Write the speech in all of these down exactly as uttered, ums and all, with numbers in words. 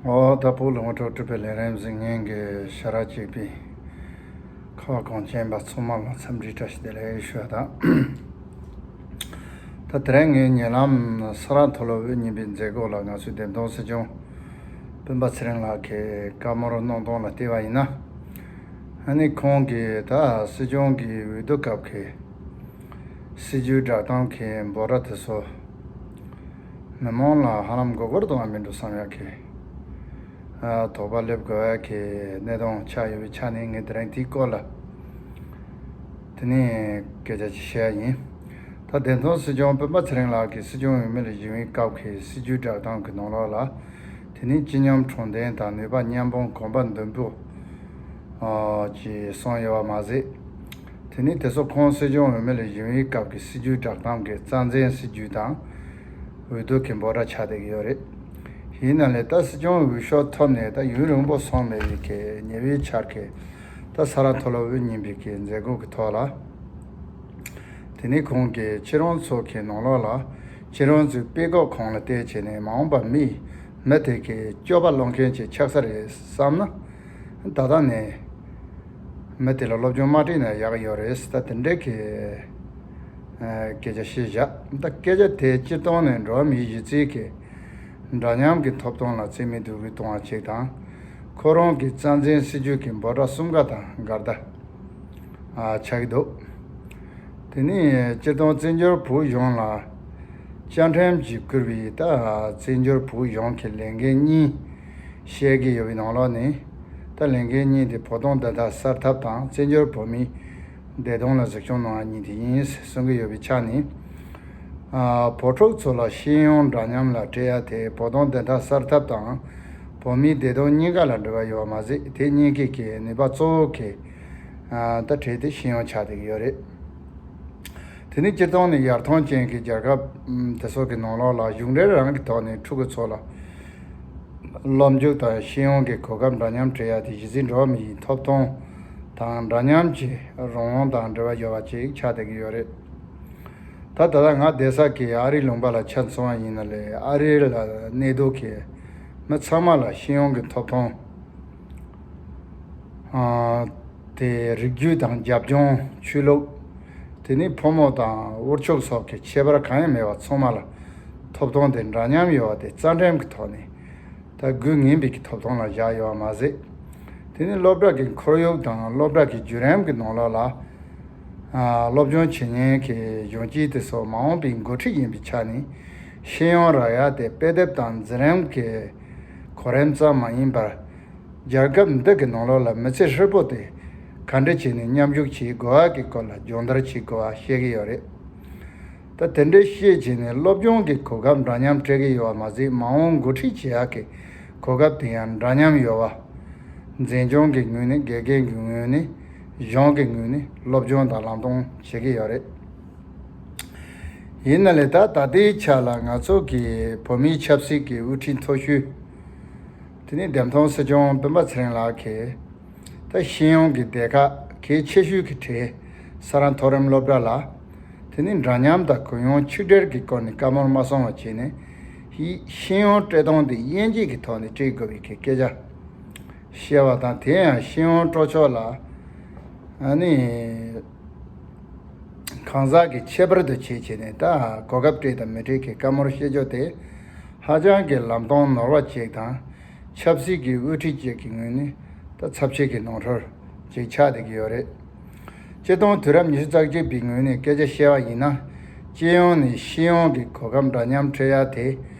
ཨོ་ད་བོད་ལུང་པ་དྲུག་གྲུབ་པའི་ལས་རིམ་གཟིགས་མཁན་གྱི་ཞལ་རག་གཅིག་པའི་ཁ་བ་གངས་ཅན་པ་ཚང་མ་ལ་འཚམས་འདྲི་བཀྲ་ཤིས་བདེ་ལེགས་ཞུ་བ་དང་། ད་དེ་རིང་ངའི་ཉེ་ལམ་ས་རཱ་མཐོ་སློབ་དབུ་བརྙེས་པའི་མཛད་སྒོ་ལ་ང་ཚོའི་བདེན་དོན་སྲིད་སྐྱོང་སྤེན་པ་ཚེ་རིང་ལགས་ཀྱིས་བཀའ་མོལ་གནང་སྟངས་ལ་བལྟས་པ་ཡིན་ན། ཨ་ནི་ཁོང་གིས་ད་སྲིད་སྐྱོང་གི་འོས་བསྡུ་སྐབས་ཀྱི་སྲིད་ཇུས་བསྒྲགས་སྟངས་ཀྱི་འབོད་སྒྲ་དེ་ཚོ་མི་མང་ལ་ཧ་ལམ་མགོ་སྐོར་གཏོང་བ་མིན་འགྲོ་བསམ་ཡག་གི་ཨ་དོགས་པ་སླེབས་དགོས་ཡག་གི་གནད་དོན་ཆགས་ཡོད་པའི་ཆ་ནས། ངས་དེ་རིང་དེའི་སྐོར་ལ་དེ་ནས་སྐད་ཆ་ཅིག་བཤད་ཡ་ཡིན། ད་བདེན་དོན་སྲིད་སྐྱོང་སྤེན་པ་ཚེ་རིང་ལགས་ཀྱིས་སྲིད་སྐྱོང་འོས་མི་ལ་གཞོན་པའི་སྐབས་ཀྱི་སྲིད་ཇུས་བསྒྲགས་སྟངས་ཀྱི་ནང་ལོགས་ལ། དེ་ནི་སྤྱི་སྙོམས་དྲང་བདེན་དང་ནུས་པ་མཉམ་སྤུངས་གོམ་པ་མདུན་སྤོ་ཨ་ཅེས་གསུངས་ཡོད་པ་མ་ཟད། དེ་ནི་དེ་ཚོ་ཁོང་སྲིད་སྐྱོང་འོས་མི་ལ་གཞོན་པའི་སྐབས་ཀྱི་སྲིད་ཇུས་བསྒྲགས་སྟངས་ཀྱི་རྩ་འཛིན་སྲིད་ཇུས་དང་འོས་བསྡུ་གི་འབོད་སྒྲ་ཆགས་བསྡད་ཀྱི་ཡོད་རེད། ཡིན་ན་ལས་ད་སྲིད་སྐྱོང་འོས་ཤོག་ཐོབ་ནས་ད་ཡུན་རིང་པོ་སོང་མེད་པའི་གི་ཉེ་བའི་ཆར་གྱི་ད་ས་རཱ་མཐོ་སློབ་དབུ་བརྙེས་པའི་གི་མཛད་སྒོ་གི་ཐོག་ལ། དེ་ནི་ཁོང་གིས་ཁྱེད་རང་ཚོ་གི་ནང་ལོགས་ལ་ཁྱེད་རང་ཚོའི་དཔེ་ཁོག་ཁོང་ལ་བལྟས་བྱས་ནས་མ་འོངས་པ་མི་མི་དེ་གི་སྤྱོད་པ་སློང་མཁན་ཅིག་ཆགས་ས་རེད་བསམ་ན། ད་ལྟ་ནས་མི་དེ་ལ་སློབ་སྦྱོང་མ་སྤྲད་ན་ཡག་ཡོད་རེད། ད་དེ་འདྲའི་གི་ཨ་སྐད་ཆ་བཤད་བཞག་ད་སྐད་ཆ་དེ་སྤྱིར་བཏང་ནས་འགྲོ་བ་མིའི་གཞི་རྩའི་གི་འདྲ་མཉམ་གྱི་ཐོབ་ཐང་ལ་བརྩི་མེད་སྡུག་རུས་གཏོང་བ་ཅིག་དང་། ཁོ་རང་གི་རྩ་འཛིན་སྲིད་ཇུས་ཀྱི་འབོད་སྒྲ་གསུམ་ཀ་དང་འགལ་ཟླ་ཨ་ཆགས་ཀྱི་འདུག་དེ་ནི་སྤྱིར་བཏང་བཙན་བྱོལ་བོད་གཞུང་ལ་བཅའ་ཁྲིམས་ཀྱིས་བསྐུར་བའི་ད་བཙན་བྱོལ་བོད་གཞུང་གི་ལས་འགན་གཉིས་བཤད་ཀྱི་ཡོད་པའི་ནང་ལོགས་ནས། ད་ལས་འགན་གཉིས་དེ་བོད་དོན་བདེན་མཐའ་གསལ་ཐབས་དང་བཙན་བྱོལ་བོད་མིའི་བདེ་དོན་ལ་གཟིགས་སྐྱོང་གནང་བ་གཉིས་དེ་ཡིན་གསུང་གི་ཡོད་པའི་ཆ་ནས། ཨ་བོད་ཕྲུག་ཚོ་ལ་ཤེས་ཡོན་འདྲ་མཉམ་ལ་སྤྲད་ཡ་དེ་བོད་དོན་བདེན་མཐའ་གསལ་ཐབས་དང་བོད་མིའི་བདེ་དོན་གཉིས་ཀ་ལ་འབྲེལ་བ་ཡོད་པ་མ་ཟད། དེ་གཉིས་ཀའི་གི་ནུས་པ་གཙོ་བོ་གི་ཨ་ད་གྲས་དེ་ཤེས་ཡོན་ཆགས་བསྡད་ཀྱི་ཡོད་རེད། དེ་ནི་སྤྱིར་བཏང་ནས་ཡར་ཐོན་ཅན་གྱི་རྒྱལ་ཁབ་ཨམ་དེ་ཚོ་གི་ནང་ལོགས་ལ་གཞུང་འབྲེལ་རང་གི་ཐོག་ནས་ཕྲུ་གུ་ཚོ་ལ་སློབ་འཇུག་དང་ཤེས་ཡོན་གྱི་གོ་སྐབས་འདྲ་མཉམ་སྤྲད་ཡ་དེ་གཞི་རྩའི་འགྲོ་བ་མིའི་ཐོབ་ཐང་དང་འདྲ་མཉམ་གྱི་རང་དབང་དང་འབྲེལ་བ་ཡོད་པ་ཅིག་ཆགས་བསྡད་ཀྱི་ཡོད་རེད། ད་ད་ལྟ་ང་བསྡད་ས་གི་ཨ་རིའི་ལུང་པ་ལ་ཆ་མཚོན་པ་ཡིན་ན་ལས། ཨ་རི་ལ་གནས་སྡོད་ཀྱི་མི་ཚང་མ་ལ་ཤེས་ཡོན་གྱི་ཐོབ་ཐང་ཨ་དེ་རིགས་རྒྱུད་དང་རྒྱབ་ལྗོངས། ཆོས་ལུགས། དེ་ནི་ཕོ་མོ་དང་དབུལ་ཕྱུག་སོགས་ཀྱི་ཁྱད་པར་གང་ཡང་མེད་པར་ཚང་མ་ལ་ཐོབ་ཐང་དེ་འདྲ་མཉམ་ཡོད་པ་དེ་རྩ་ཁྲིམས་ཀྱི་ཐོག་ནས་ད་དགོས་ངེས་པའི་གི་ཐོབ་ཐང་ལ་བཞག་ཡོད་པ་མ་ཟད། དེ་ནི་སློབ་གྲྭ་གི་ཁོར་ཡུག་དང་སློབ་གྲྭ་གི་བརྒྱུད་རིམ་གྱི་ནང་ལོགས་ལ་ཨ་སློབ་སྦྱོང་བྱེད་མཁན་གྱི་གཞོན་སྐྱེས་དེ་ཚོ་མ་འོངས་པའི་འགོ་ཁྲིད་ཡིན་པའི་ཆ་ནས་ཤེས་ཡོན་རག་ཡ་དེ་དཔེ་དེབ་དང་འཛིན་རིམ་གྱི་གོ་རིམ་ཙམ་མ་ཡིན་པར། རྒྱལ་ཁབ་འདི་གི་ནང་ལོགས་ལ་མི་ཚེ་ཧྲིལ་པོ་དེ་ག་འདྲ་བྱས་ནས་མཉམ་ཞུགས་བྱེད་དགོས་པ་གི་སྐོར་ལ་སྦྱོང་བརྡར་བྱེད་དགོས་པ་བཤད་ཀྱི་ཡོད་རེད། ད་དེ་འདྲའི་བཤད་བྱས་ནས་སློབ་སྦྱོང་གི་གོ་སྐབས་འདྲ་མཉམ་སྤྲད་ཀྱི་ཡོད་པ་མ་ཟད། མ་འོངས་འགོ་ཁྲིད་བྱེད་ཡག་གི་གོ་སྐབས་དེ་ཡང་འདྲ་མཉམ་ཡོད་པ། འཛིན་སྐྱོང་གི་ངོས་ནས། དགེ་རྒན་གྱི་ངོས་ནས། གཞུང་གི་ངོས་ནས་སློབ་སྦྱོང་དང་ལམ་སྟོན་བྱེད་ཀྱི་ཡོད་རེད། ཡིན་ན་ལས་ད་ད་ལྟའི་ཆ་ལ་ང་ཚོ་གི་བོད་མིའི་ཆབ་སྲིད་ཀྱི་དབུ་ཁྲིད་མཐོ་ཤོས་དེ་ནི་བདེན་མཐོང་སྲིད་སྐྱོང་སྤེན་པ་ཚེ་རིང་ལགས་ཀྱིས་ད་ཤེས་ཡོན་གྱི་སྡེ་ཁག་གལ་ཆེ་ཤོས་ཀྱི་གྲས་ས་རཱ་མཐོ་རིམ་སློབ་གྲྭ་ལ་དེ་ནི་འདྲ་མཉམ་དང་གུ་ཡངས་ཆིག་སྒྲིལ་གྱི་སྐོར་ནས་བཀའ་མོལ་མ་གསུང་བ་བྱས་ནས། ཤེས་ཡོན་སྤྲད་སྟངས་དེ་དབྱེ་འབྱེད་ཀྱི་ཐོག་ནས་སྤྲད་དགོས་པའི་གི་སྐད་ཆ་བཤད་པ་དང་། དེ་ཡང་ཤེས་ཡོན་སྤྲོད་ཕྱོགས་ལ་ཨ་ནི་གང་ཟག་གི་ཁྱད་པར་དུ་བྱས་བྱས་ནས་ད་གོ་སྐབས་སྤྲད་དང་མི་སྤྲད་ཀྱི་བཀའ་མོལ་བཤད་རྒྱུ་དེ་ཧ་ཅང་གི་ལམ་སྟོན་ནོར་བ་ཅིག་དང་། ཆབ་སྲིད་ཀྱི་དབུ་ཁྲིད་ཅིག་གི་ངོས་ནས་ད་ཚབས་ཆེ་གི་ནོར་འཁྲུལ་ཅིག་ཆགས་བསྡད་ཀྱི་ཡོད་རེད། སྤྱིར་བཏང་དུས་རབས་ཉི་ཤུ་རྩ་གཅིག་པའི་ངོས་ནས་སྐད་ཆ་བཤད་པ་ཡིན་ན། སྤྱི་ཡོངས་ནས་ཤེས་ཡོན་གྱི་གོ་སྐབས་འདྲ་མཉམ་སྤྲད་ཡ་དེ་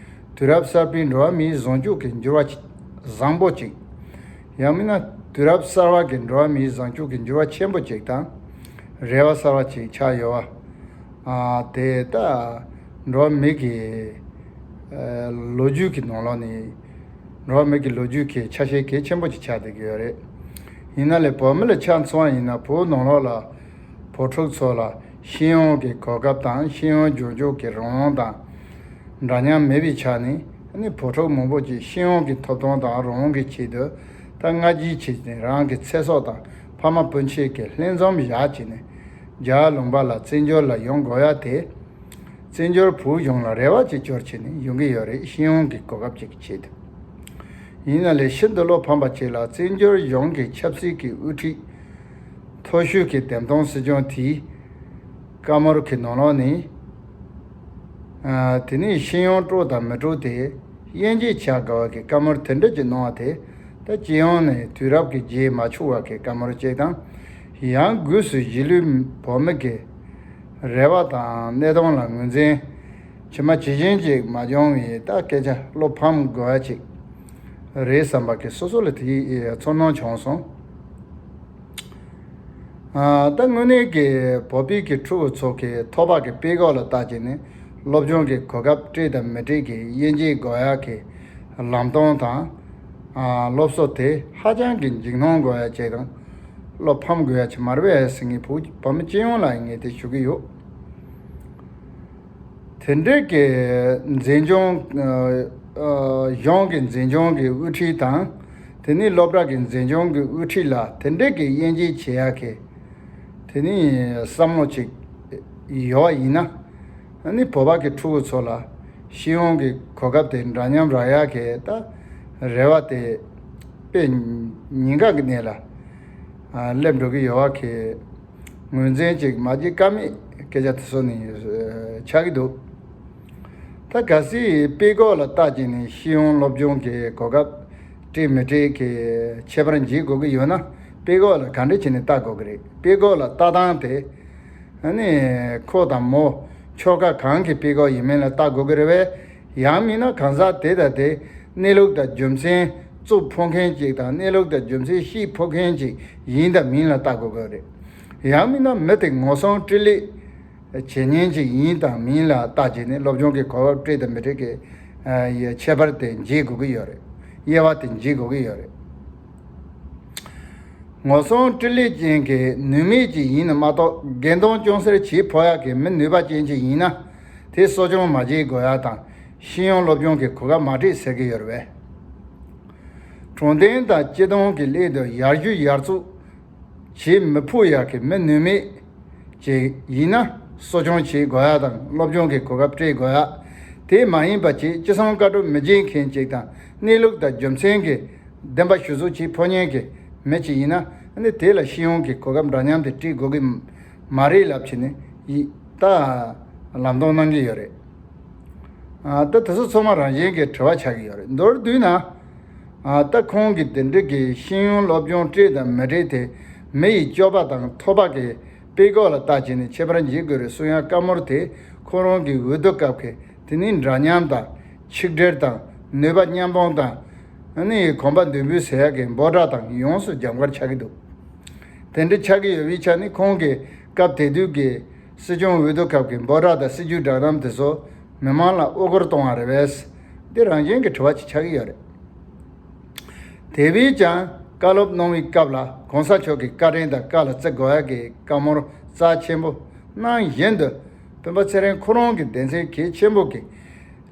དུས་རབས་གསར་པའི་འགྲོ་བ་མིའི་བཟང་སྤྱོད་ཀྱི་འགྱུར་བ་བཟང་པོ་ཅིག། ཡང་མིན་ན་དུས་རབས་གསར་བ་གི་འགྲོ་བ་མིའི་བཟང་སྤྱོད་ཀྱི་འགྱུར་བ་ཆེན་པོ་ཅིག་དང་། རེ་བ་གསར་བ་ཅིག་ཆགས་ཡོད་པ། ཨ་དེ་ད་འགྲོ་བ་མི་གི་ཨ་ལོ་རྒྱུས་ཀྱི་ནང་ལོགས་ནས། འགྲོ་བ་མི་གི་ལོ་རྒྱུས་ཀྱི་ཆ་ཤས་གལ་ཆེན་པོ་ཅིག་ཆགས་བསྡད་ཀྱི་ཡོད་རེད། ཡིན་ན་ལས་བོད་མི་ལ་ཆ་མཚོན་པ་ཡིན་ན། བོད་ནང་ལོགས་ལ་བོད་ཕྲུག་ཚོ་ལ་ཤེས་ཡོན་གྱི་གོ་སྐབས་དང་། ཤེས་ཡོན་སྦྱོང་སྤྱོད་ཀྱི་རང་དབང་དང་འདྲ་མཉམ་མེད་པའི་ཆ་ནས། ཨ་ནི་བོད་ཕྲུག་མང་པོ་ཅིག་ཤེས་ཡོན་གྱི་ཐོབ་ཐང་དང་རང་དབང་གི་ཆེད་དུ་ད་སྔ་རྗེས་བྱས་ནས་རང་གི་ཚེ་སྲོག་དང་ཕ་མ་སྤུན་མཆེད་ཀྱི་ལྷན་འཛོམས་བཞག་བྱས་ནས་རྒྱ་གར་ལུང་པ་ལ་བཙན་བྱོལ་ལ་ཡོང་དགོས་ཡ་དེ། བཙན་བྱོལ་བོད་གཞུང་ལ་རེ་བ་ཅིག་སྐྱོར་བྱས་ནས་ཡོང་གི་ཡོད་རེད། ཤེས་ཡོན་གྱི་གོ་སྐབས་ཅིག་གི་ཆེད་དུ། ཡིན་ན་ལས་ཤིན་ཏུ་བློ་ཕམ་པ་ཅིག་ལ་བཙན་བྱོལ་གཞུང་གི་ཆབ་སྲིད་ཀྱི་དབུ་ཁྲིད་མཐོ་ཤོས་ཀྱི་འདེམས་ཐོན་སྲིད་སྐྱོང་དེའི་བཀའ་མོལ་གྱི་ནང་ལོགས་ནས། ཨ། དེ་ནས་ཤེས་ཡོན་སྤྲོད་དང་མི་སྤྲོད་དེ་དབྱེ་འབྱེད་བྱ་དགོས་པ་གི་བཀའ་མོལ་དེ་འདྲ་ཅིག་གནང་བ་དེ། ད་སྤྱི་ཡོངས་ནས་དུས་རབས་ཀྱི་རྗེས་མ་ཆོག་པ་གི་བཀའ་མོལ་ཅིག་དང་། ཡང་སྒོས་སུ་གཞིས་ལུས་བོད་མི་གི་རེ་བ་དང་གནས་སྟངས་ལ་ངོས་འཛིན་ཇི་མ་ཇི་བཞིན་ཅིག་མ་བྱུང་བའི་ད་སྐད་ཆ་བློ་ཕམ་དགོས་པ་ཅིག་རེད་བསམ་པ་གི་སོ་སོ་ལ་དེའི་ཚོར་སྣང་བྱུང་སོང་། ཨ། ད་དངོས་གནས་ཀྱི་བོད་པའི་གི་ཕྲུ་གུ་ཚོ་གི་ཐོབ་པ་གི་དཔེ་ཁག་ལ་བལྟ་བྱས་ནས་སློབ་སྦྱོང་གི་གོ་སྐབས་སྤྲད་དང་མི་སྤྲད་ཀྱི་དབྱེ་འབྱེད་དགོས་ཡག་གི་ལམ་སྟོན་དང་། ཨ། སློབ་གསོ་དེ་ཧ་ཅང་གི་འཇིགས་སྣང་དགོས་ཡག་ཅིག་དང་། བློ་ཕམ་དགོས་ཡག་ཅིག་མ་རེད་པས་ཟེར། ངས་བོད་བོད་མི་སྤྱི་ཡོངས་ལ་ངས་དེ་ཞུ་གི་ཡོད། དེ་འདྲའི་གི་འཛིན་སྐྱོང་། ཨ། ཨ། གཞུང་གི་འཛིན་སྐྱོང་གི་དབུ་ཁྲིད་དང་། དེ་ནས་སློབ་གྲྭ་གི་འཛིན་སྐྱོང་གི་དབུ་ཁྲིད་ལ་དེ་འདྲའི་གི་དབྱེ་འབྱེད་བྱེད་ཡག་གི་དེ་ནས་བསམ་བློ་ཅིག་ཡོད་པ་ཡིན་ན། ཨ་ནི་བོད་པ་གི་ཕྲུ་གུ་ཚོ་ལ་ཤེས་ཡོན་གི་གོ་སྐབས་དེ་འདྲ་མཉམ་རག་ཡག་གི་ད་རེ་བ་དེ་དཔེ་ཉེན་ཁ་གི་གནས་ལ། ཨ། སླེབས་འགྲོ་གི་ཡོད་པ་གི་ངོས་འཛིན་ཅིག་མ་བྱེད་ཀ་མེད་སྐད་ཆ་དེ་ཚོ་ནི་ཆགས་ཀྱི་འདུག། ད་གལ་སྲིད་དཔེ་ཁག་ལ་བལྟ་བྱས་ནས་ཤེས་ཡོན་སློབ་སྦྱོང་གི་གོ་སྐབས་སྤྲད་མི་སྤྲད་ཀྱི་ཁྱད་པར་འབྱེད་དགོས་ཀྱི་ཡོད་ན། དཔེ་ཁག་ལ་ག་འདྲ་བྱས་ནས་ལྟ་དགོས་ཀྱི་རེད། དཔེ་ཁག་ལ་ལྟ་སྟངས་དེ། ཨ་ནི་ཁོ་དང་མོ་ཆོལ་ཁ་གང་གི་དཔེ་ཁག་ཡིན་མིན་ལ་ལྟ་དགོས་ཀྱི་རེད་པས། ཡང་མིན་ན་གང་ཟག་དེ་དང་དེ་གནས་ལུགས་དང་རྒྱུ་མཚན་རྩུབ་ཕོག་མཁན་ཅིག་དང་། གནས་ལུགས་དང་རྒྱུ་མཚན་ཤེད་ཕོག་མཁན་ཅིག་ཡིན་དང་མིན་ལ་ལྟ་དགོས་ཀྱི་རེད། ཡང་མིན་ན་མི་དེ་ངོ་སྲུང་སྤྲེལ་ལད་བྱེད་མཁན་ཅིག་ཡིན་དང་མིན་ལ་བལྟ་བྱས་ནས་སློབ་སྦྱོང་གི་གོ་སྐབས་སྤྲད་དང་མི་སྤྲད་ཀྱི་ཨ་ཡི་ཁྱད་པར་དེ་འབྱེད་དགོས་ཀྱི་ཡོད་རེད། དབྱེ་བ་དེ་འབྱེད་དགོས་ཀྱི་ཡོད་རེད། ངོ་སྲུང་སྤྲེལ་ལད་ཅན་གྱི་ནུས་མེད་ཅིག་ཡིན་ན་མ་གཏོགས། འགལ་ཟླ་ཅུང་ཟད་བྱེད་ཕོད་ཡག་གི་མི་ནུས་པ་ཅན་ཅིག་ཡིན་ན། དེ་གསོ་སྐྱོང་མ་བྱེད་དགོས་ཡག་དང་། ཤེས་ཡོན་སློབ་སྦྱོང་གི་གོ་སྐབས་མ་སྤྲད་ཟེར་གྱི་ཡོད་རེད་པས། དྲང་བདེན་དང་སྤྱི་དོན་གྱི་སླད་དུ་ཡར་ཞུ་ཡར་བཙུགས་བྱེད་མི་ཕོད་ཡག་གི་མི་ནུས་མེད་ཅིག་ཡིན་ན། གསོ་སྐྱོང་བྱེད་དགོས་ཡག་དང་། སློབ་སྦྱོང་གི་གོ་སྐབས་སྤྲད་དགོས་ཡག། དེ་མ་ཡིན་པ་ཅིག་ཅི་གསུང་བཀའ་སྒྲུབ་མི་བྱེད་མཁན་ཅིག་དང་། གནས་ལུགས་དང་རྒྱུ་མཚན་གྱི་བདེན་པ་ཞུ་གཟུགས་བྱེད་ཕོད་མཁན་གྱི་མི་ཅིག་ཡིན་ན། ཨ་ནི་དེ་ལ་ཤེས་ཡོན་གྱི་གོ་སྐབས་འདྲ་མཉམ་དེ་སྤྲད་དགོས་ཀྱི་མ་རེད་ལབ་བྱས་ནས་ཡི་ད་ལམ་སྟོན་གནང་གི་ཡོད་རེད། ཨ། ད་དེ་ཚོ་ཚང་མ་རང་བཞིན་གྱི་དྲི་བ་ཆགས་ཀྱི་ཡོད་རེད། མདོར་བསྡུས་ན། ཨ། ད་ཁོང་གིས་དེ་འདྲ་གི་ཤེས་ཡོན་སློབ་སྦྱོང་སྤྲད་དང་མི་སྤྲད་དེ་མི་ཡི་སྤྱོད་པ་དང་ཐོབ་པ་གི་དཔེ་ཁག་ལ་བལྟ་བྱས་ནས་ཁྱད་པར་འབྱེད་དགོས་རེད་གསུང་ཡག་བཀའ་མོལ་དེ། ཁོ་རང་གི་འོས་བསྡུ་སྐབས་ཀྱི་དེ་ནས་འདྲ་མཉམ་དང་། ཆིག་སྒྲིལ་དང་། ནུས་པ་མཉམ་སྤུངས་དང་། ཨ་ནི་གོམ་པ་མདུན་སྤོས་ཟེར་ཡག་གི་འབོད་སྒྲ་དང་ཡོངས་སུ་རྒྱབ་འགལ་ཆགས་ཀྱི་འདུག། དེ་འདྲ་ཆགས་ཀྱི་ཡོད་པའི་ཆ་ནས། ཁོང་གིས་སྐབས་དེ་དུས་ཀྱི་སྲིད་སྐྱོང་འོས་བསྡུ་སྐབས་ཀྱི་འབོད་སྒྲ་དང་སྲིད་ཇུས་བསྒྲགས་གཏམ་དེ་ཚོ་མི་མང་ལ་དབུ་སྐོར་གཏོང་བ་རེད་པས། འདི་རང་བཞིན་གྱི་དྲི་བ་ཅིག་ཆགས་ཀྱི་ཡོད་རེད། དེ་བས་ཀྱང་བཀའ་སློབ་གནང་བའི་སྐབས་ལ་གོང་ས་མཆོག་གི་བཀའ་དྲིན་དང་བཀའ་ལ་བརྩི་དགོས་ཡག་གི་བཀའ་མོལ་རྩ་ཆེན་པོ་གནང་བཞིན་དུ། སྤེན་པ་ཚེ་རིང་ཁོ་རང་གི་སྡེ་ཚན་གལ་ཆེན་པོ་གི་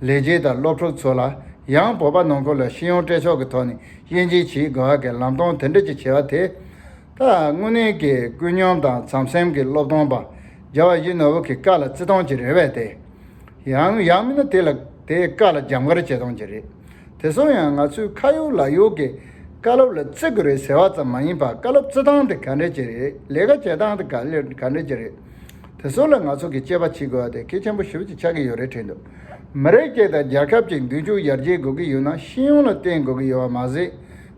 ལས་བྱེད་དང་སློབ་ཕྲུག་ཚོ་ལ་ཡང་བོད་པ་ནང་ཁུལ་ལ་ཤེས་ཡོན་སྤྲད་ཕྱོགས་ཀྱི་ཐོག་ནས་དབྱེ་འབྱེད་བྱེད་དགོས་པ་གི་ལམ་སྟོན་དེ་འདྲ་ཅིག་བྱས་པ་དེ། ད་དངོས་གནས་ཀྱི་ཀུན་སྙོམས་དང་བྱམས་སེམས་ཀྱི་སློབ་སྟོན་པ་རྒྱལ་བ་ཡིད་བཞིན་ནོར་བུ་གི་བཀའ་ལ་བརྩི་སྟངས་ཅིག་རེད་པས་ཏེ། ཡང་ཡང་མིན་ན་དེ་ལ་དེའི་བཀའ་ལ་རྒྱབ་འགལ་བྱེད་སྟངས་ཅིག་རེད། དེ་སོང་ཡང་ང་ཚོའི་ཁ་ཡོད་ལག་ཡོད་ཀྱི་བཀའ་སློབ་ལ་བརྩི་དགོས་རེད་ཟེར་བ་ཙམ་མ་ཡིན་པར། བཀའ་སློབ་བརྩི་སྟངས་དེ་ག་འདྲ་ཅིག་རེད། ལས་ཀ་བྱེད་སྟངས་དེ་ག་ལེ་ག་འདྲ་ཅིག་རེད། དེ་ཚོ་ལ་ང་ཚོ་གིས་དཔྱད་པ་བྱེད་དགོས་པ་དེ་གལ་ཆེན་པོ་ཞེ་པོ་ཅིག་ཆགས་ཀྱི་ཡོད་རེད་དྲན་འདུག། མི་རིགས་གཅིག་དང་རྒྱལ་ཁབ་གཅིག་མདུན་སྐྱོད་ཡར་རྒྱས་དགོས་ཀྱི་ཡོད་ན། ཤེས་ཡོན་ལ་བརྟེན་དགོས་ཀྱི་ཡོད་པ་མ་ཟད།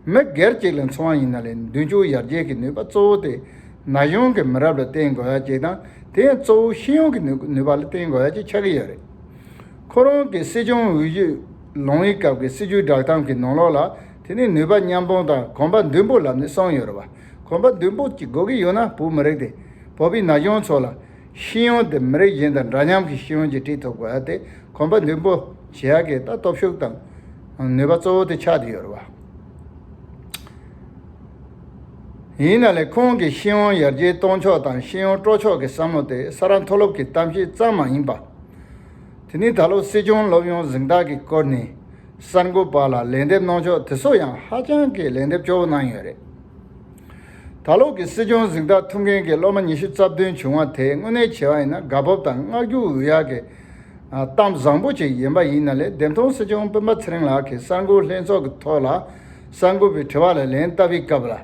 མི་སྒེར་གཅིག་ལ་མཚོན་པ་ཡིན་ན་ལས། མདུན་སྐྱོད་ཡར་རྒྱས་ཀྱི་ནུས་པ་གཙོ་བོ་དེ་ན་གཞོན་གྱི་མི་རབས་ལ་བརྟེན་དགོས་ཡ་གཅིག་དང་། དེ་ཡང་གཙོ་བོ་ཤེས་ཡོན་གྱི་ནུས་ནུས་པ་ལ་བརྟེན་དགོས་ཡ་གཅིག་ཆགས་ཀྱི་ཡོད་རེད། ཁོ་རང་གི་སྲིད་སྐྱོང་འོས་གཞི་ལངས་པའི་སྐབས་ཀྱི་སྲིད་ཇུས་བསྒྲགས་གཏམ་གྱི་ནང་ལོགས་ལ། དེ་ནས་ནུས་པ་མཉམ་སྤུངས་དང་གོམ་པ་མདུན་སྤོ་ལབ་ནས་གསུངས་ཡོད་རེད་བ། གོམ་པ་མདུན་སྤོ་གཅིག་དགོས་ཀྱི་ཡོད་ན། བོད་མི་རིགས་དེ་བོད་པའི་ན་གཞོན་ཚོ་ལ་ཤེས་ཡོན་དེ་མི་རིགས་གཞན་དང་འདྲ་མཉམ་གྱི་ཤེས་ཡོན་ཅིག་སྤྲད་ཐུབ་དགོས་ཡ་དེ། གོམ་པ་མདུན་སྤོ་བྱེད་ཡ་གི་ད་སྟོབས་ཤུགས་དང་ནུས་པ་གཙོ་བོ་དེ་ཆགས་བསྡད་ཡོད་རེད་བ། ཡིན་ན་ལས་ཁོང་གི་ཤེས་ཡོན་ཡར་རྒྱས་གཏོང་ཕྱོགས་དང་ཤེས་ཡོན་སྤྲོད་ཕྱོགས་ཀྱི་བསམ་བློ་དེ་ས་རཱ་མཐོ་སློབ་ཀྱི་གཏམ་བཤད་ཙམ་མ་ཡིན་པ། དེ་ནས་ད་ལོ་སྲིད་སྐྱོང་སློབ་ཡོན་གཟེངས་རྟགས་ཀྱི་སྐོར་ནས་གསར་འགོད་པ་ལ་ལན་འདེབས་གནང་ཕྱོགས་དེ་ཚོ་ཡང་ཧ་ཅང་གི་ལན་འདེབས་སྐྱོ་བོ་གནང་ཡོད་རེད། ད་ལོ་གི་སྲིད་སྐྱོང་གཟེངས་རྟགས་ཐོབ་མཁན་གྱི་སློབ་མ་ཉི་ཤུ་རྩ་བདུན་བྱུང་བ་དེ་དངོས་གནས་བྱས་པ་ཡིན་ན་དགའ་སྤོབས་དང་བསྔགས་བརྗོད་འོས་ཡག་གི་ཨ་གཏམ་བཟང་པོ་ཅིག་ཡིན་པ་ཡིན་ན་ལས། འདེམས་ཐོན་སྲིད་སྐྱོང་སྤེན་པ་ཚེ་རིང་ལགས་ཀྱིས་གསར་འགོད་ལྷན་ཚོགས་ཀྱི་ཐོག་ལ་ གསར་འགོད་པའི་དྲི་བ་ལ་ལན་བཏབ་པའི་སྐབས་ལ།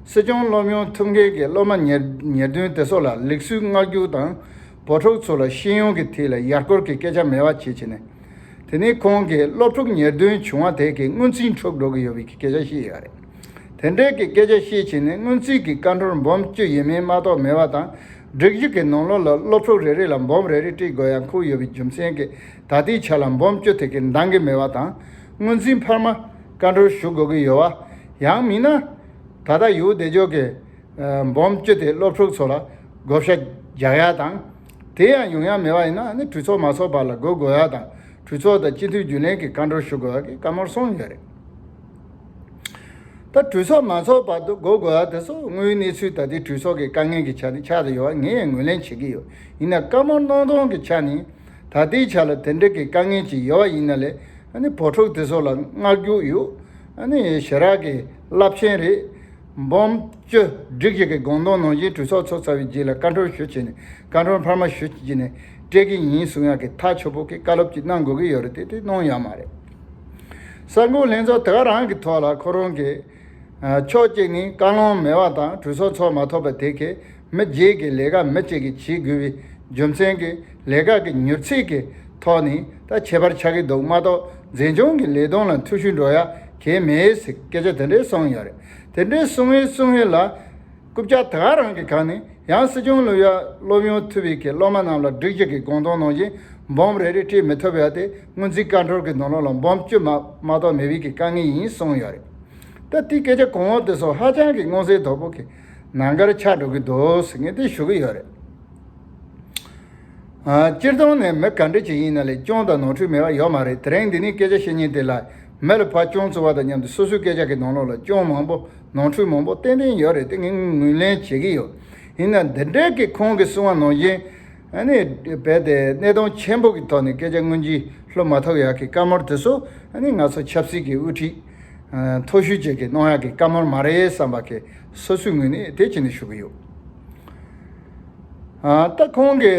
སྲིད་སྐྱོང་སློབ་ཡོན་ཐོབ་མཁན་གྱི་སློབ་མ་ཉེར་ཉེར་བདུན་དེ་ཚོ་ལ་ལུགས་སྲོལ་མངའ་སྒྱུར་དང་། བོད་ཕྲུག་ཚོ་ལ་ཤེས་ཡོན་གྱི་ཐད་ལ་ཡར་སྐོར་གྱི་སྐད་ཆ་མེད་པ་བྱས་བྱས་ནས། དེ་ནས་ཁོང་གིས་སློབ་ཕྲུག་ཉེར་བདུན་བྱུང་བ་དེ་གའི་སྔོན་རྩིས་འཁྲུག་འགྲོ་གི་ཡོད་པའི་སྐད་ཆ་བཤད་ཡོད་རེད། དེ་འདྲའི་གི་སྐད་ཆ་བཤད་བྱས་ནས་སྔོན་རྩིས་ཀྱི་བཀའ་འཁྲོལ་འབུམ་བཅུ་ཡིན་མིན་མ་གཏོགས་མེད་པ་དང་། སྒྲིག་གཞི་གི་ནང་ལོགས་ལ་སློབ་ཕྲུག་རེ་རེ་ལ་འབུམ་རེ་རེ་སྤྲད་དགོས་ཡ་འཁོད་ཡོད་པའི་རྒྱུ་མཚན་གྱིས་ད་ལྟའི་ཆ་ལ་འབུམ་བཅུ་དེ་གའི་འདང་གི་མེད་པ་དང་། སྔོན་རྩིས་འཕར་མ་བཀའ་འཁྲོལ་ཞུ་དགོས་ཀྱི་ཡོད་པ། ཡང་མིན་ན། ད་ལྟ་ཡོད་བསྡད་ཆོག་གི། ཨ། འབུམ་བཅུ་དེ་སློབ་ཕྲུག་ཚོ་ལ་བགོ་བཤའ་རྒྱག་ཡ་དང་། དེ་ཡང་ཡོང་ཡ་མེད་པ་ཡིན་ན་ནི་གྲོས་ཚོགས་མ་ཚོགས་བར་ལ་བགོ་དགོས་ཡ་དང་། གྲོས་ཚོགས་དང་སྤྱི་འཐུས་རྒྱུན་ལས་ཀྱིས་བཀའ་འཁྲོལ་ཞུ་དགོས་ཡ་གི་བཀའ་མོལ་གསུངས་ཡོད་རེད། ད་གྲོས་ཚོགས་མ་ཚོགས་བར་དུ་བགོ་དགོས་ཡ་དེ་ཚོ་དངོས་ཡོད་གནས་ཚུལ་ད་ལྟའི་གྲོས་ཚོགས་ཀྱི་དཀའ་ངལ་གྱི་ཆ་ནས་ཆགས་བསྡད་ཡོད་པ་ངས་ཡང་ངོས་ལེན་བྱེད་ཀྱི་ཡོད། ཡིན་ན་བཀའ་མོལ་གནང་སྟངས་ཀྱི་ཆ་ནས། ད་ལྟའི་ཆ་ལ་དེ་འདྲ་གི་དཀའ་ངལ་ཅིག་ཡོད་པ་ཡིན་ན་ལས། ཨ་ནི་བོད་ཕྲུག་དེ་ཚོ་ལ་མངའ་སྒྱུར་ཡོད། ཨ་ནི་ཞེ་དྲག་གི་རླབས་ཆེན་རེད། འབུམ་བཅུ་སྒྲིག་གཞི་གི་དགོངས་དོན་ནང་བཞིན་གྲོས་ཚོགས་ཚོགས་ཚར་བའི་རྗེས་ལ་བཀའ་འཁྲོལ་ཞུ་བྱས་ནས། བཀའ་འཁྲོལ་འཕར་མ་ཞུ་བྱས་ནས་སྤྲད་ཀྱི་ཡིན་གསུང་ཡག་གི་ཐག་ཆོད་པོ་གི་བཀའ་སློབ་ཅིག་གནང་དགོས་ཀྱི་ཡོད་རེད་དེ། དེ་གནང་ཡོད་མ་རེད། གསར་འགོད་ལྷན་ཚོགས་དེ་ག་རང་གི་ཐོག་ལ་ཁོ་རང་གི། ཨ། ཕྱོགས་གཅིག་ནས་བཀའ་བློན་མེད་པ་དང་གྲོས་ཚོགས་ཚོགས་མ་ཐུབ་པ་དེ་གས་མི་བརྒྱད་ཀྱི་ལས་ཀ་མི་གཅིག་གིས་བྱེད་དགོས་པའི་རྒྱུ་མཚན་གྱིས་ལས་ཀ་གི་མྱུར་ཚད་ཀྱི་ཐོག་ནས་ད་ཁྱད་པར་ཆགས་ཀྱི་འདུག་མ་གཏོགས་འཛིན་སྐྱོང་གི་ལས་དོན་ལ་འཐུས་ཤོར་འགྲོ་ཡ་གང་ཡང་མེད་ཟེར་སྐད་ཆ་དེ་འདྲས་གསུངས་ཡོད་རེད། དེ་འདྲས་གསུངས་ཡིན་གསུངས་ཡིན་ལ། རྐུབ་བཀྱག་དེ་ག་རང་གི་སྒང་ནས་ཡང་སྲིད་སྐྱོང་སློབ་ཡ་སློབ་ཡོན་ཐོབ་པའི་གི་སློབ་མ་རྣམས་ལ་སྒྲིག་གཞི་གི་དགོངས་དོན་ནང་བཞིན་འབུམ་རེ་རེ་སྤྲད་མི་ཐུབ་ཡ་དེ་སྔོན་རྩིས་བཀའ་འཁྲོལ་གྱི་ནང་ལོགས་ལ་འབུམ་བཅུ་མ་མ་གཏོགས་མེད་པའི་གི་དཀའ་ངལ་ཡིན་གསུངས་ཡོད་རེད། ད་དེའི་སྐད་ཆ་གོང་འོག་དེ་ཚོ་ཧ་ཅང་གི་མངོན་གསལ་དོད་པོ་གི་ནང་འགལ་ཆགས་འགྲོ་གི་འདུག་ཟེར་ངས་དེ་ཞུ་གི་ཡོད་རེད། ཨ། སྤྱིར་བཏང་ནས་མི་ག་འདྲ་ཅིག་ཡིན་ན་ལས་སྐྱོན་དང་ནོར་འཁྲུལ་མེད་པ་ཡོད་མ་རེད། དེ་རིང་འདི་ནས་སྐད་ཆ་བཤད་མཁན་དེ་ལ་མི་ལ་ཕར་སྐྱོན་བཙུགས་པ་དང་མཉམ་དུ་སོ་སོའི་སྐད་ཆ་གི་ནང་ལོགས་ལ་སྐྱོན་མང་པོ་ནོར་འཁྲུལ་མང་པོ་ཏན་ཏན་ཡོད་རེད། དེ་ངས་ངོས་ལེན་བྱེད་ཀྱི་ཡོད། ཡིན་ན་འདི་འདྲའི་གི་ཁོང་གིས་གསུངས་པ་ནང་བཞིན། ཨ་ནི་རྦད་དེ་གནད་དོན་ཆེན་པོ་གི་ཐོག་ནས་སྐད་ཆ་དངོས་གཞི་ལྷོད་མ་ཐུབ་ཡག་གི་བཀའ་མོལ་དེ་ཚོ་ཨ་ནི་ང་ཚོ་ཆབ་སྲིད་ཀྱི་དབུ་ཁྲིད་མཐོ་ཤོས་ཅིག་གིས་གནང་ཡག་གི་བཀའ་མོལ་མ་རེད་བསམ་པ་གི་སོ་སོའི་ངོས་ནས་དེ་བྱས་ནས་ཞུ་གི་ཡོད། ཨ། ད་ཁོང་གི་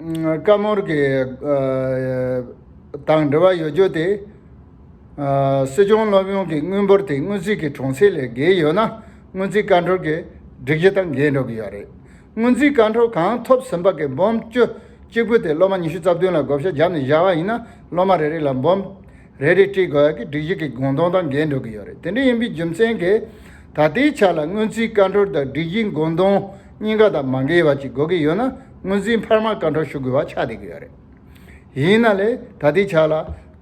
བཀའ་མོལ་གྱི་ཨ་དང་འབྲེལ་བ་ཡོད་རྒྱུ་དེ། ཨ། སྲིད་སྐྱོང་སློབ་ཡོན་གྱི་དངུལ་འབོར་དེ་སྔོན་རྩིས་ཀྱི་གྲངས་ཚད་ལས་བརྒལ་ཡོད་ན་སྔོན་རྩིས་བཀའ་འཁྲོལ་གྱི་སྒྲིག་གཞི་དང་འགལ་འགྲོ་གི་ཡོད་རེད། སྔོན་རྩིས་བཀའ་འཁྲོལ་གང་ཐོབ་ཟིན་པ་གི་འབུམ་བཅུ་གཅིག་པུ་དེ་སློབ་མ་ཉི་ཤུ་རྩ་བདུན་ལ་བགོ་བཤའ་བརྒྱབ་ནས་བཞག་པ་ཡིན་ན་སློབ་མ་རེ་རེ་ལ་འབུམ་རེ་རེ་སྤྲད་དགོས་ཡག་གི་སྒྲིག་གཞི་གི་དགོངས་དོན་དང་འགལ་འགྲོ་གི་ཡོད་རེད། དེ་འདྲ་ཡིན་པའི་རྒྱུ་མཚན་གྱིས་ད་ལྟའི་ཆ་ལ་སྔོན་རྩིས་བཀའ་འཁྲོལ་དང་སྒྲིག་གཞིའི་དགོངས་དོན་གཉིས་ཀ་དང་མ་འགལ་བ་ཅིག་དགོས་ཀྱི་ཡོད་ན་སྔོན་རྩིས་འཕར་མ་བཀའ་འཁྲོལ་ཞུ་དགོས་པ་ཆགས་བསྡད་ཀྱི་ཡོད་རེད། ཡིན་ན་ལས་ད་ལྟའི་ཆ་ལ་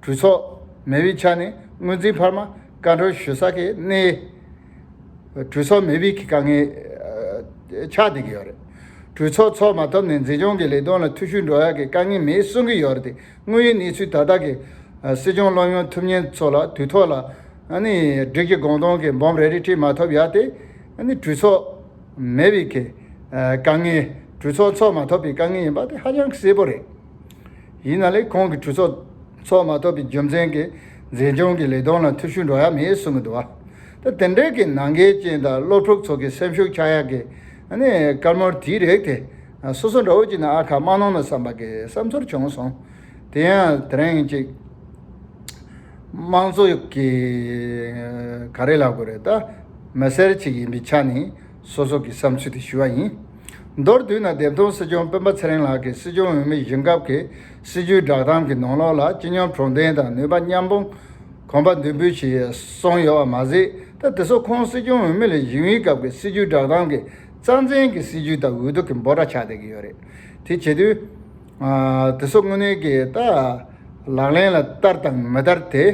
གྲོས་ཚོགས་མེད་པའི་ཆ་ནས་སྔོན་རྩིས་འཕར་མ་བཀའ་འཁྲོལ་ཞུ་ས་གི་གནས། གྲོས་ཚོགས་མེད་པའི་གི་དཀའ་ངལ་ཨ་ཆགས་བསྡད་ཀྱི་ཡོད་རེད། གྲོས་ཚོགས་ཚོགས་མ་ཐུབ་ནས་འཛིན་སྐྱོང་གི་ལས་དོན་ལ་འཐུས་ཤོར་འགྲོ་ཡག་གི་དཀའ་ངལ་མེད་གསུང་གི་ཡོད་རེད་དེ། དངོས་ཡོད་གནས་ཚུལ་ད་ལྟ་གི་ཨ་སྲིད་སྐྱོང་སློབ་ཡོན་ཐོབ་མཁན་ཚོ་ལ་དུས་ཐོག་ལ་ཨ་ནི་སྒྲིག་གཞི་དགོངས་དོན་གྱི་འབུམ་རེ་རེ་སྤྲད་མ་ཐུབ་ཡག་དེ་ཨ་ནི་གྲོས་ཚོགས་མེད་པའི་གི་ཨ་དཀའ་ངལ། གྲོས་ཚོགས་ཚོགས་མ་ཐུབ་པའི་དཀའ་ངལ་ཡིན་པ་དེ་ཧ་ཅང་གི་གསལ་པོ་རེད། ཡིན་ན་ལས་ཁོང་གིས་གྲོས་ཚོགས་ཚོགས་མ་ཐུབ་པའི་རྒྱུ་མཚན་གྱིས་འཛིན་སྐྱོང་གི་ལས་དོན་ལ་འཐུས་ཤོར་འགྲོ་ཡག་མེད་གསུང་གི་འདུག་བ། ད་དེ་འདྲའི་གི་ནང་འགལ་ཅན་དང་སློབ་ཕྲུག་ཚོ་གི་སེམས་ཤུགས་ཆག་ཡག་གི་ཨ་ནི་བཀའ་མོལ་དེའི་རིགས་དེ་སོ་སོ་འདྲ་བོ་ཅིག་ནས་ཨ་ཁ་མ་གནང་ན་བསམ་པ་གི་བསམ་ཚུལ་བྱུང་སོང་། དེ་ཡང་དེ་རིང་ཅིག་དམངས་གཙོ་གི་ག་རེ་ལབ་དགོས་རེད། ད་མི་སེར་ཅིག་ཡིན་པའི་ཆ་ནས་སོ་སོ་གི་བསམ་ཚུལ་དེ་ཞུ་བ་ཡིན། མདོར་བསྡུས་ན་འདེམས་ཐོན་སྲིད་སྐྱོང་སྤེན་པ་ཚེ་རིང་ལགས་ཀྱིས་སྲིད་སྐྱོང་འོས་མི་ཞིང་སྐབས་ཀྱི་སྲིད་ཇུས་བསྒྲགས་གཏམ་གྱི་ནང་ལོགས་ལ་སྤྱི་སྙོམས་དྲང་བདེན་དང་ནུས་པ་མཉམ་སྤུངས་གོམ་པ་མདུན་སྤོས་ཞེས་གསུངས་ཡོད་པ་མ་ཟད། ད་དེ་ཚོ་ཁོང་སྲིད་སྐྱོང་འོས་མི་ལ་གཞོན་པའི་སྐབས་ཀྱི་སྲིད་ཇུས་བསྒྲགས་གཏམ་གྱི་རྩ་འཛིན་གྱི་སྲིད་ཇུས་དང་འོས་བསྡུ་གི་འབོད་སྒྲ་ཆགས་བསྡད་ཀྱི་ཡོད་རེད། དེ་བྱེད་དུས། ཨ། དེ་ཚོ་དངོས་གནས་ཀྱི་ད་ལག་ལེན་ལ་བསྟར་དང་མི་བསྟར་དེ་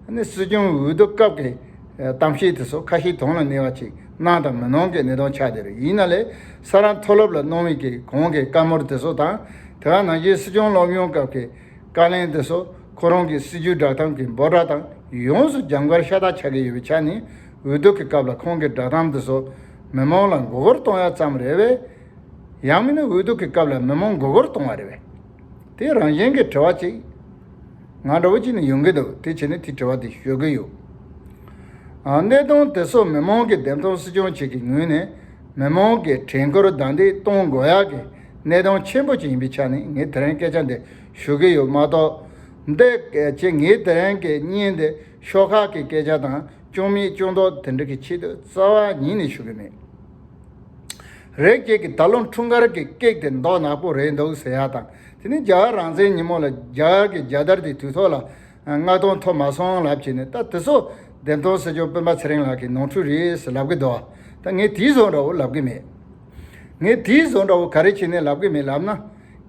ནི་སྲིད་སྐྱོང་འོས་བསྡུ་སྐབས་ཀྱི་གཏམ་བཤད་དེ་ཚོ་ཁ་ཞེ་དོན་ལ་གནས་པ་ཅིག་གནང་དང་མི་གནང་གི་གནས་སྟངས་ཆགས་བསྡད་རེད། ཡིན་ན་ལས་ས་རཱ་མཐོ་སློབ་ལ་གནང་བའི་གི་གོང་གི་བཀའ་མོལ་དེ་ཚོ་དང་དེ་ག་ནང་བཞིན་སྲིད་སྐྱོང་སློབ་ཡོན་སྐབས་ཀྱི་བཀའ་ལན་དེ་ཚོ་ཁོ་རང་གི་སྲིད་ཇུས་བསྒྲགས་གཏམ་གྱི་འབོད་སྒྲ་དང་ཡོངས་སུ་རྒྱབ་འགལ་ཤ་སྟག་ཆགས་ཀྱི་ཡོད་པའི་ཆ་ནས་འོས་བསྡུ་གི་སྐབས་ལ་ཁོང་གི་བསྒྲགས་གཏམ་དེ་ཚོ་མི་མང་ལ་མགོ་སྐོར་གཏོང་ཡ་ཙམ་རེད་པས། ཡང་མིན་ན་འོས་བསྡུ་གི་སྐབས་ལ་མི་མང་མགོ་སྐོར་གཏོང་བ་རེད་པས། དེ་རང་བཞིན་གྱི་དྲི་བ་ཅིག་ང་འདྲ་བོ་ཅིག་ནས་ཡོང་གི་འདུག་དེ་བྱས་ནས་དེ་དྲི་བ་དེ་ཞུ་གི་ཡོད། ཨ། གནད་དོན་དེ་ཚོ་མི་མང་གི་འདེམས་ཐོན་སྲིད་སྐྱོང་ཅིག་གི་ངོས་ནས་མི་མང་གི་དྲན་སྐུལ་བདའ་འདེད་གཏོང་དགོས་ཡག་གི་གནད་དོན་ཆེན་པོ་ཅིག་ཡིན་པའི་ཆ་ནས་ངས་དེ་རིང་སྐད་ཆ་འདི་ཞུ་གི་ཡོད་མ་གཏོགས། འདི་ཅེས་ངས་དེ་རིང་གི་བརྙན་འདི་ཤོག་ཁག་གི་སྐད་ཆ་དང་ སྐྱོན་མེད་སྐྱོན་ཐོག་དེ་འདྲ་གི་ཆེད་དུ་རྩ་བ་ཉིད་ནས་ཞུ་གི་མེད། རེད། ཁྱེད་ཀྱིས་ད་ལོ་འཁྲུངས་སྐར་གྱི་ཀེག་དེ་མདོག་ནག་པོ་རེད་འདུག་ཟེར་ཡ་དང་། དེ་ནས་རྒྱ་གར་རང་བཙན་ཉིན་མོ་ལ་རྒྱ་གར་གྱི་རྒྱལ་དར་དེ་དུས་ཐོག་ལ་མངགས་གཏོང་ཐོབ་མ་སོང་ལབ་བྱས་ནས། ད་དེ་ཚོ་འདེམས་ཐོན་སྲིད་སྐྱོང་སྤེན་པ་ཚེ་རིང་ལགས་ཀྱི་ནོར་འཁྲུལ་རེད་ཟེར་ལབ་གི་འདུག་བ། ད་ངས་དེའི་བཟོ་འདྲ་བོ་ལབ་གི་མེད། ངས་དེའི་བཟོ་འདྲ་བོ་ག་རེ་བྱས་ནས་ལབ་གི་མེད་ལབ་ན།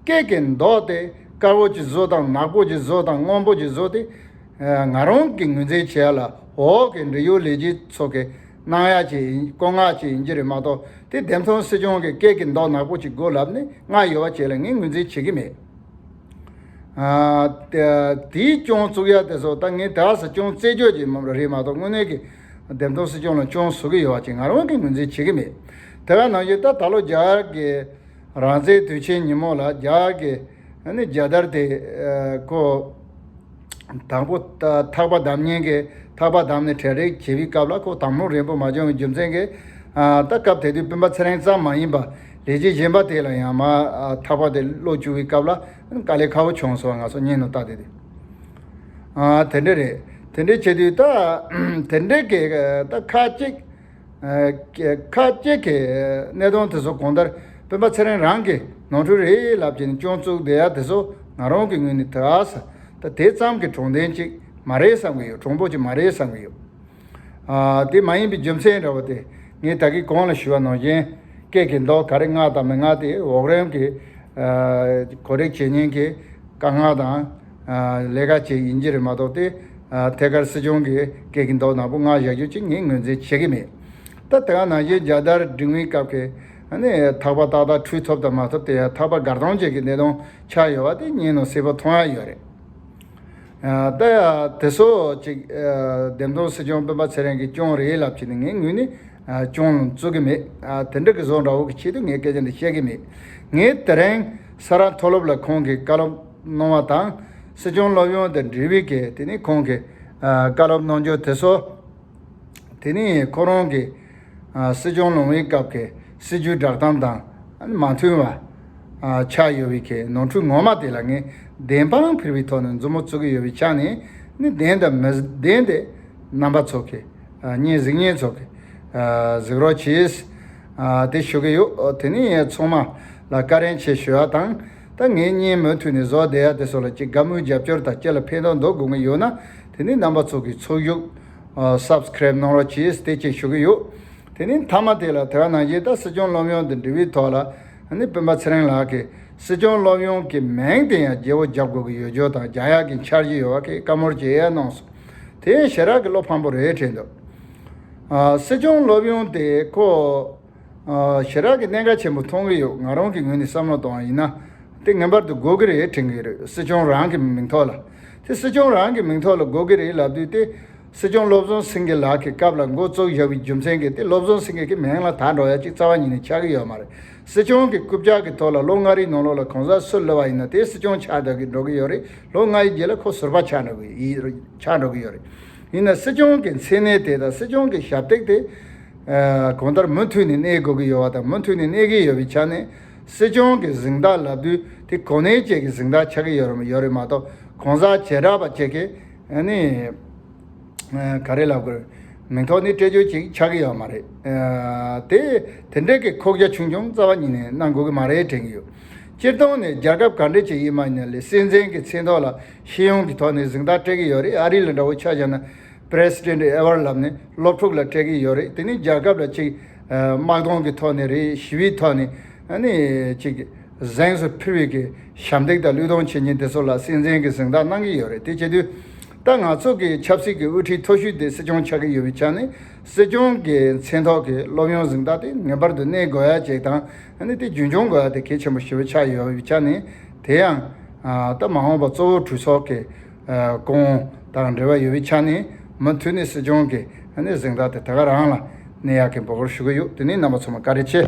ཀེག་གི་མདོག་དེ་དཀར་པོ་ཅིག་བཟོ་དང་། ནག་པོ་ཅིག་བཟོ་དང་། སྔོན་པོ་ཅིག་བཟོ་དེ། ཨ། ང་རང་གི་ངོས་འཛིན་བྱེད་ཡ་ལ། འོག་གི་འབྲེལ་ཡོད་ལས་བྱེད་ཚོ་གི་གནང་ཡ་ཅིག་ཡིན། བཀོད་མངགས་ཅིག་ཡིན་གྱི་རེད་མ་གཏོགས། དེ་འདེམས་ཐོན་སྲིད་སྐྱོང་གི་ཀེག་གི་མདོག་ནག་པོ་ཅིག་དགོས་ལབ་ནས་མངགས་ཡོད་པ་བཅས་ལ་ངས་ངོས་འཛིན་བྱེད་ཀྱི་མེད། ཨ། དེ་དེའི་སྐྱོན་བཙུགས་ཡ་དེ་ཚོ་ད་ངས་དེ་ག་ས་སྐྱོན་བཙལ་རྒྱུ་ཅིག་མ་རེད་མ་གཏོགས། དངོས་གནས་ཀྱི་འདེམས་ཐོན་སྲིད་སྐྱོང་ལ་སྐྱོན་བཟོ་གི་ཡོད་པ་ཅིག་ང་རང་གིས་ངོས་འཛིན་བྱེད་ཀྱི་མེད། དེ་ག་ནང་བཞིན་ད་ད་ལོ་རྒྱ་གར་གྱི་རང་བཙན་དུས་ཆེན་ཉིན་མོ་ལ་རྒྱ་གར་གྱི་ཨ་ནི་རྒྱལ་དར་དེ། ཨ། ཁོ་དང་པོ་ཐག་པ་བསྡམ་མཁན་གྱིས་ཐག་པ་བསྡམས་ནས་གྲ་སྒྲིག་བྱེད་པའི་སྐབས་ལ། ཁོ་དང་པོ་རན་པོ་མ་བྱུང་བའི་རྒྱུ་མཚན་གྱིས། ཨ། ད་སྐབས་དེ་དུས་སྤེན་པ་ཚེ་རིང་ཙམ་མ་ཡིན་པ་ལས་བྱེད་གཞན་པ་དེ་ལ་ཡང་མར། ཨ། ཐག་པ་དེ་སློག་བཅུག་པའི་སྐབས་ལ་དཀའ་ལས་ཁག་པོ་བྱུང་སོང་། ང་ཚོ་བརྙན་ནང་ལྟ་དེ་དུས། ཨ། དེ་འདྲ་རེད། དེ་འདྲ་བྱེད་དུས་ད་དེ་འདྲ་གི་ད་ཁ་ཅིག་ཨ། ཁ་ཅིག་གིས་གནད་དོན་དེ་ཚོ་གང་ལྟར་སྤེན་པ་ཚེ་རིང་རང་གི་ནོར་འཁྲུལ་རེད་ལབ་ཀྱིན་སྐྱོན་བཙུགས་བསྡད་ཡ་དེ་ཚོ་ང་རང་གི་ངོས་ནས་དེ་ག་ས་ད་དེ་ཙམ་གྱི་གྲུང་ལྡན་ཅིག་མ་རེད་བསམ་གྱི་ཡོད། གྲུང་པོ་ཅིག་མ་རེད་བསམ་གྱི་ཡོད། ཨ། དེ་མ་ཡིན་པའི་རྒྱུ་མཚན་འདྲ་བོ་དེ་ངས་ད་གིན་གོང་ལ་ཞུས་པ་ནང་བཞིན། ཀེག་གི་མདོག་ག་རེ་མངགས་དང་མི་མངགས་དེ་འོག་རིམ་གྱི། ཨ། གོ་སྒྲིག་བྱེད་མཁན་གྱི་བཀའ་མངགས་དང་། ཨ། ལས་ཀ་བྱེད་ཡིན་གྱི་རེད་མ་གཏོགས་དེ། ཨ། ཐད་ཀར་སྲིད་སྐྱོང་གི་ཀེག་གི་མདོག་ནག་པོ་མངགས་བཞག་རྒྱུ་ཅིག་ངས་ངོས་འཛིན་བྱེད་ཀྱི་མེད། ད་དེ་ག་ནང་བཞིན་རྒྱལ་དར་སྒྲེང་བའི་སྐབས་ཀྱི་ཨ་ནི་ཐག་པ་ཏག་ཏག་འཁྲུད་ཐུབ་དང་མ་ཐུབ་དེ་ཡང་ཐག་པ་འགལ་གཏོང་བྱེད་ཀྱི་གནད་དོན་ཆགས་ཡོད་པ་དེ་བརྙན་ནང་གསལ་པོ་མཐོང་ཡ་ཡོད་རེད། ཨ། ད་ཡ་དེ་ཚོ་ཅིག་ཨ། འདེམས་ཐོན་སྲིད་སྐྱོང་སྤེན་པ་ཚེ་རིང་གི་སྐྱོན་རེད་ལབ་བྱས་ནས་ངའི་ངོས་ནས། ཨ། སྐྱོན་ལ་བཙུགས་ཀྱི་མེད། ཨ། དེ་འདྲ་གི་བཟོ་འདྲ་བོ་གི་ཆེད་དུ་ངས་སྐད་ཆ་འདི་བཤད་ཀྱི་མེད། ངས་དེ་རིང་ས་རཱ་མཐོ་སློབ་ལ་ཁོང་གིས་བཀའ་སློབ་གནང་བ་དང་། སྲིད་སྐྱོང་སློབ་ཡོན་དང་འབྲེལ་བའི་གི་དེ་ནས་ཁོང་གིས། ཨ། བཀའ་སློབ་གནང་རྒྱུ་དེ་ཚོ། དེ་ནས་ཁོ་རང་གིས། ཨ། སྲིད་སྐྱོང་ལངས་པའི་སྐབས་ཀྱི་སྲིད་ཇུས་བསྒྲགས་གཏམ་དང་མ་མཐུན་པ། ཨ། ཆགས་ཡོད་པའི་གི་ནོར་འཁྲུལ་ངོ་མ་དེ་ལ་ངས་བདེན་དཔང་ཕུལ་བའི་ཐོག་ནས་མཛུབ་མོ་བཙུགས་ཀྱི་ཡོད་པའི་ཆ་ནས་ནི། བདེན་དང་མི་བདེན་དེ་རྣམ་པ་ཚོ་གིས། ཨ། བརྙན་གཟིགས་མཁན་ཚོ་གིས། ཨ། གཟིགས་རོགས་གྱིས། ཨ། དེ་ཞུ་གི་ཡོད། དེ་ནས་ཚང་མ་ལ་བཀའ་དྲིན་ཆེ་ཞུ་བ་དང་། ད་ངས་བརྙན་མུ་མཐུད་ནས་བཟོ་བསྡད་ཡ་དེ་ཚོ་ལ་ཅིག་དགའ་མོས་རྒྱབ་སྐྱོར་དང་སྤྱི་ལ་ཕན་ཐོགས་འདོགས་དགོས་ཀྱི་ཡོད་ན། དེ་ནས་རྣམ་པ་ཚོ་གིས་ཚོགས་ཞུགས། ཨ། སབ་སི་ཀ་རེབ་གནང་རོགས་གྱིས། དེ་ཅིག་ཞུ་གི་ཡོད། དེ་ནས་མཐའ་མ་དེ་ལ་དེ་ག་ནང་བཞིན་ད་སྲིད་སྐྱོང་སློབ་ཡོན་དང་འབྲེལ་བའི་ཐོག་ལ། ཨ་ནི་སྤེན་པ་ཚེ་རིང་ལགས་ཀྱིས་སྲིད་སྐྱོང་སློབ་ཡོན་གྱི་མིང་དེ་ཡང་བརྗེ་བོ་རྒྱབ་དགོས་ཀྱི་ཡོད་རྒྱུ་དང་རྒྱག་ཡག་གི་འཆར་གཞི་ཡོད་པ་གི་བཀའ་མོལ་བྱེད་ཡ་གནང་སོང་། དེ་ཡང་ཞེ་དྲག་གི་བློ་ཕམ་པོ་རེད་དྲན་འདུག་ཨ། སྲིད་སྐྱོང་སློབ་ཡོན་དེ་ཁོ། ཨ། ཞེ་དྲག་གི་གནད་འགག་ཆེན་པོ་མཐོང་གི་ཡོད། ང་རང་གི་ངོས་ནས་བསམ་བློ་གཏོང་བ་ཡིན་ན། དེ་ངེས་པར་དུ་དགོས་ཀྱི་རེད་དྲན་གྱི་རེད། སྲིད་སྐྱོང་རང་གི་མིང་ཐོག་ལ། དེ་སྲིད་སྐྱོང་རང་གི་མིང་ཐོག་ལ་དགོས་ཀྱི་རེད་ལབ་དུས་དེ། སྲིད་སྐྱོང་བློ་བཟང་སེང་གེ་ལགས་ཀྱི་སྐབས་ལ་འགོ་བཙུགས་བཞག་པའི་རྒྱུ་མཚན་གྱིས་དེ་བློ་བཟང་སེང་གེ་གི་མིང་ལ་ད་འགྲོ་ཡ་ཅིག་རྩ་བ་ཉིད་ནས་ཆགས་ཀྱི་ཡོད་མ་རེད། སྲིད་སྐྱོང་གི་རྐུབ་བཀྱག་གི་ཐོག་ལ་ལོ་ལྔ་རེའི་ནང་ལོགས་ལ་གང་ཟག་སུ་སླེབས་པ་ཡིན་ན་དེ་སྲིད་སྐྱོང་ཆགས་བསྡད་ཀྱི་འགྲོ་གི་ཡོད་རེད། ལོ་ལྔའི་རྗེས་ལ་ཁོ་ཟུར་པ་ཆགས་འགྲོ་གི་ཡིན། ཆགས་འགྲོ་གི་ཡོད་རེད། ཡིན་ན་སྲིད་སྐྱོང་གི་མཚན་གནས་དེ་དང་སྲིད་སྐྱོང་གི་ཞབས་སྟེགས་དེ། ཨ། གང་ལྟར་མུ་མཐུད་ནས་གནས་དགོས་ཀྱི་ཡོད་པ་དང་མུ་མཐུད་ནས་གནས་ཀྱི་ཡོད་པའི་ཆ་ནས། སྲིད་སྐྱོང་གི་གཟེངས་རྟགས་ལབ་དུས་དེ་གོ་གནས་ཅན་གྱི་གཟེངས་རྟགས་ཆགས་ཀྱི་ཡོད་རེད། ཡོད་རེད་མ་གཏོགས་གང་ཟག་བྱེ་བྲག་པ་ཅིག་གི། ཨ་ནི། ཨ། ག་རེ་ལབ་དགོས་རེད། མིང་ཐོག་ནས་སྤྲད་རྒྱུ་ཅིག་ཆགས་ཀྱི་ཡོད་མ་རེད། ཨ། དེ་དེ་འདྲའི་གི་ཁོག་རྒྱ་ཆུང་ཆུང་རྩ་བ་ཉིད་ནས་གནང་དགོས་ཀྱི་མ་རེད་དྲན་གྱི་ཡོད། སྤྱིར་བཏང་ནས་རྒྱལ་ཁབ་ག་འདྲ་ཅིག་ཡིན་པ་ཡིན་ན་ལས་སྲིད་འཛིན་གྱི་མཚན་ཐོག་ལ་ཤེས་ཡོན་གྱི་ཐོག་ནས་གཟེངས་རྟགས་སྤྲད་ཀྱི་ཡོད་རེད། ཨ་རི་ལ་འདྲ་བོ་ཆ་བཞག་ན། President Award ལབ་ནས་སློབ་ཕྲུག་ལ་སྤྲད་ཀྱི་ཡོད་རེད། དེ་ནི་རྒྱལ་ཁབ་ལ་ཅིག་ཨ། དམག་དོན་གྱི་ཐོག་ནས་རེད། ཞི་བའི་ཐོག་ནས། ཨ་ནི་ཅིག་གཟེངས་སུ་ཕུལ་བའི་གི་ཞབས་འདེགས་དང་བློས་གཏོང་བྱེད་མཁན་དེ་ཚོ་ལ་སྲིད་འཛིན་གྱི་གཟེངས་རྟགས་གནང་གི་ཡོད་རེད། དེ་བྱེད་དུས་ད་ང་ཚོ་གི་ཆབ་སྲིད་ཀྱི་དབུ་ཁྲིད་མཐོ་ཤོས་དེ་སྲིད་སྐྱོང་ཆགས་ཀྱི་ཡོད་པའི་ཆ་ནས། སྲིད་སྐྱོང་གི་མཚན་ཐོག་གི་སློབ་ཡོན་གཟེངས་རྟགས་དེ་ངེས་པར་དུ་གནས་དགོས་ཡ་ཅིག་དང་། ཨ་ནི་དེ་རྒྱུན་འཁྱོངས་དགོས་ཡ་དེ་གལ་ཆེན་པོ་ཞེ་པོ་ཆགས་ཡོད་པའི་ཆ་ནས། དེ་ཡང་ཨ། ད་མ་འོངས་པ་གཙོ་བོ་གྲོས་ཚོགས་ཀྱི་ཨ། སྐུ་དབང་དང་འབྲེལ་བ་ཡོད་པའི་ཆ་ནས། མུ་མཐུད་ནས་སྲིད་སྐྱོང་གི་ཨ་ནི་གཟེངས་རྟགས་དེ་དེ་ག་རང་ལ་གནས་ཡག་གི་འབོད་སྐུལ་ཞུ་གི་ཡོད། དེ་ནས་རྣམ་པ་ཚང་མ་བཀའ་དྲིན་ཆེ།